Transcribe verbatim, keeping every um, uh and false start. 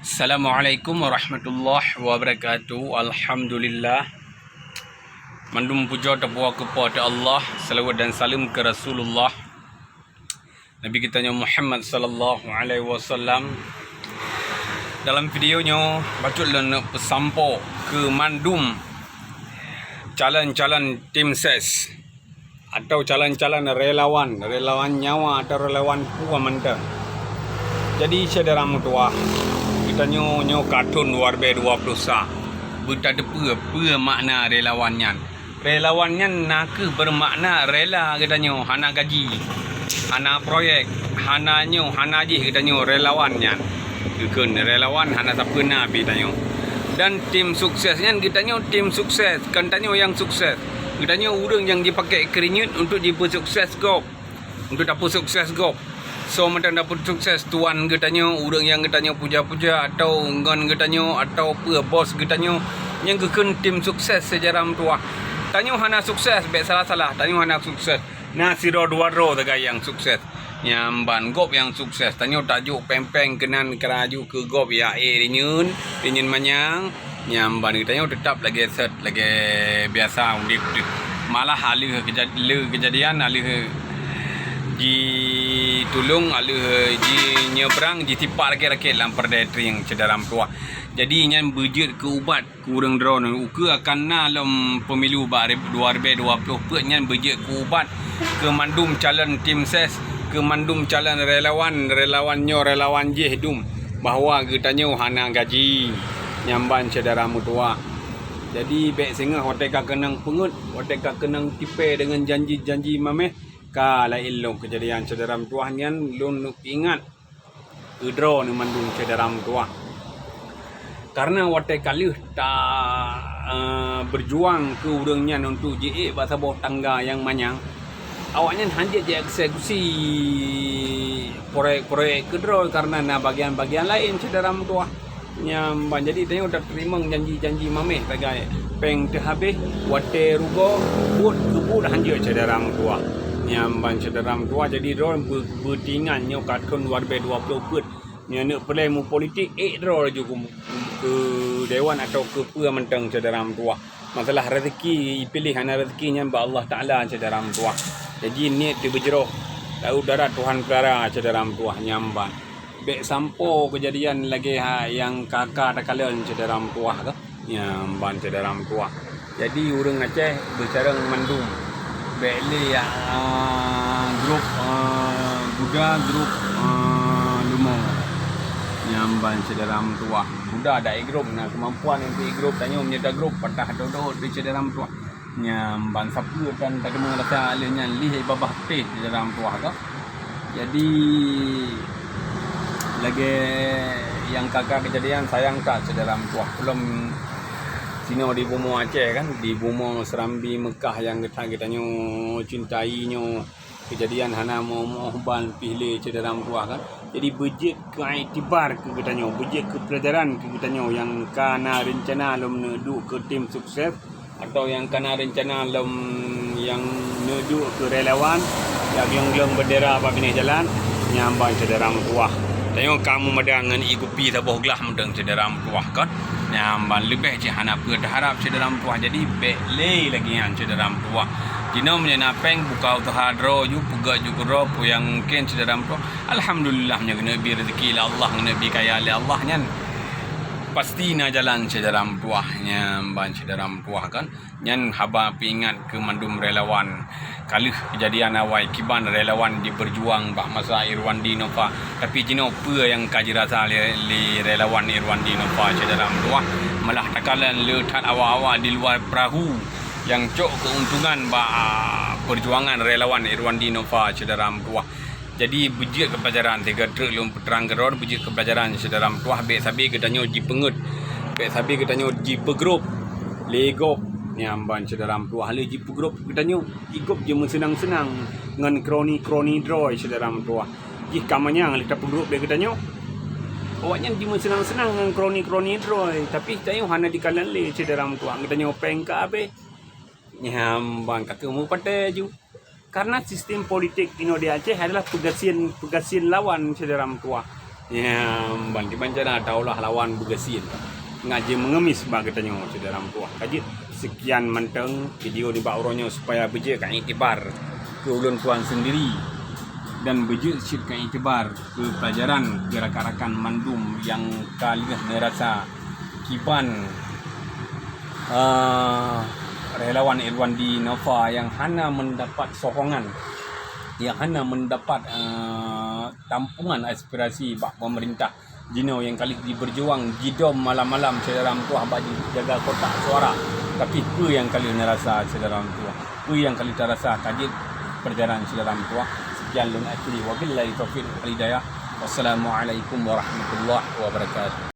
Assalamualaikum warahmatullahi wabarakatuh. Alhamdulillah. Mandum pujoe teupuwoe keu Po teu Allah, salawat dan saleuem keu Rasulullah, Nabi geutanyoe Muhammad sallallahu alaihi wasallam. Dalam video nyoe, bacut lôn neuk peusampoe keu mandum calon-calon tim ses atau calon-calon relawan, relawan nyawa atau relawan peue mantong. Jadi, syedara meutuwah, geutanyoe nyoe ka thon dua ribèe dua ploh sa, beutateupeu peue makna relawan nyan. Relawan nyan na kheueh beumakna rela geutanyoe hana gaji, hana proyek, hana nyoe, hana jih geutanyoe relawan nyan. Geukheun relawan hana sapeue na pih tanyoe. Dan tim sukses nyan geutanyoe tim sukses, kon tanyoe nyang sukses. Geutanyoe ureuëng nyang jipakék keurinyuet untuk jipeusukses gob, untuk tapeusukses gob. Soe mantong tapeusukses tuan geutanyoe, ureuëng nyang geutanyoe puja-puja atau ngon geutanyoe atau peue bos geutanyoe, nyang geukheun tim sukses syedara meutuwah. Tanyoe hana sukses, bék salah-salah, tanyoe hana sukses. Na sidroe dua droe sagai nyang sukses. Nyan ban gob nyang sukses. Tanyoe tajok péng-péng keunan keu laju keu gob ya, eh, rinyueng, rinyueng manyang. Nyan ban geutanyoe teutap lagèe set, lagèe biasa udép teuh. Malah aleuh keja-, le keujadian, aleuh jitulông, aleuh jinyeubrang, jitipak rakét-rakét lam peureudèe trieng syedara meutuwah. Jadi nyan beujeuet keu ubat keu ureuëng droeneuh ukeue akan na lom pemilu bak rib-, dua ribèe dua ploh peuet nyan beujeuet keu ubat keu mandum calon tim ses, keu mandum calon relawan, relawan nyoe, relawan jih dum, bahwa geutanyoe hana gaji. Nyan ban syedara meutuwah. Jadi, bék singoh watèe ka keunong peungeuet, watèe ka keunong tipèe deungon janji-janji maméh, ka laén lom keujadian syedara meutuwah nyan lôn neuk peuingat keu droeneuh mandum syedara meutuwah. Karena watèe ka lheueh ta, eh, beujuang keu ureuëng nyan untuk jiék bak saboh tangga nyang manyang, awaknyan hanjeuet jieksekusi proyek-proyek keudroe karena na bagian-bagian laén syedara meutuwah. Nyan ban jadi tanyoe tateurimong janji-janji maméh sagai péng teuhabéh, watèe rugoe, buet keu buet hanjeuet syedara meutuwah. Nyan ban syedara meutuwah jadi droe beu-, beuteuingat nyoe ka thon dua ribèe dua ploh peuet. Nyoe neuk peureulèe mupolitik, ék droe laju keu, keu dewan atau keu peue mantong syedara meutuwah. Masalah rezeki, ipiléh hana rezeki nyan bak Allah Taala syedara meutuwah. Jadi niet teuh beujroh, laôt darat Tuhan peulara syedara meutuwah nyan ban. Bék sampoe keujadian lagèe ha nyang ka-ka takalon syedara meutuwah ka. Nyan ban syedara meutuwah. Jadi ureuëng Aceh beucarông mandum. Bék lé ya, ah, grup, ah, guda, grup, ah, leumo. Nyan ban syedara meutuwah. Guda dak ék grup, na keumampuan untuk ék grup, tanyoe meunyoe ta grup patah dot-dot di syedara meutuwah. Nyan ban sapeue tan tadeungoe rasa lheueh nyan lih babah teh di dalam tuah ka. Jadi lagèe nyang ka-ka keujadian sayang that syedara meutuah. Ulôn sinoe di bumoe Aceh kan, di bumoe Serambi Meukah nyang geutanyoe cintai nyoe. Keujadian hana moh-moh ban pih lé syedara meutuah kan. Jadi beujeuet keu iktibar keu geutanyoe, beujeuet keu peulajaran keu geutanyoe nyang ka na reuncana lom neuduek keu tim sukses atau nyang ka na reuncana lom nyang neuduek keu relawan, jak gleng-gleng beundera bak binéh jalan, nyan ban syedara meutuah. Tanyoe ka meumada ngon ié kupi saboh glah mantong syedara meutuah kan. Nyan ban leubeh cit hana peue teuharab syedara meutuah. Jadi bék lé lagèe nyan syedara meutuah. Jinoe meunyoe na péng buka useuha droe ju, peugöt ju keudroe peue nyang mungken syedara meutuah. Alhamdulillah meunyoe geuneuk bi rezeki lé Allah, geuneuk bi kaya lé Allah nyan pasti na jalan syedara meutuah. Nyan ban syedara meutuah kan. Nyan haba peuingat keu mandum relawan. Ka lheueh keujadian awai kiban relawan jibeujuang bak masa Irwandi Nova. Tapi jinoe peue nyang ka jirasa lé, lé relawan Irwandi Nova syedara meutuah? Malah takalon le that awak-awak di luwa peurahô nyang cok keuntungan bak peujuangan relawan Irwandi Nova syedara meutuah. Jadi beujeuet keu peulajaran, sigoe treuk lôn peuterang keudroe, beujeuet keu peulajaran syedara meutuah, bék sabe geutanyoe jipeungeuet, bék sabe geutanyoe jipeugrôp lé gob. Nyan ban syedara meutuah lé jipeugrôp geutanyoe, ié gob jimeuseunang-seunang ngon kroni-kroni droe syedara meutuah. Jih ka manyang lé tapeugrôp lé geutanyoe. Awaknyan jimeuseunang-seunang ngon kroni-kroni droe, tapi tanyoe hana jikalon lé syedara meutuah, geutanyoe péng ka habéh. Nyan ban ka keuh meupatéh ju. Karena sistem politik inoe di Aceh adalah peugasien, peugasien lawan syedara meutuah. Ya, ban dibancana daulah lawan beugasien. Ngajak meungemis bak geutanyoe syedara meutuah. Ka jeuet sekian mantong video nibak uroe nyoe, supaya beujeuet ka iktibar keu ulôn tuan sendiri dan beujeuet cit ka iktibar keu pelajaran keu rakan-rakan mandum nyang ka lheueh neurasa kiban, eh, relawan Irwandi Nova nyang hana mendapat sokongan, nyang hana mendapat, eh, tampungan aspirasi bak pemerintah. Jinoe nyang ka lheueh jiberjuang jidom malam-malam syedara meutuah bak jaga kotak suara. Tapi peue nyang ka lheueh neurasa syedara meutuah? Peue nyang ka lheueh tarasa? Ka jeuet pelajaran syedara meutuah. Sekian lôn akhiri. Wabillahi taufiq wal hidayah. Wassalamualaikum warahmatullahi wabarakatuh.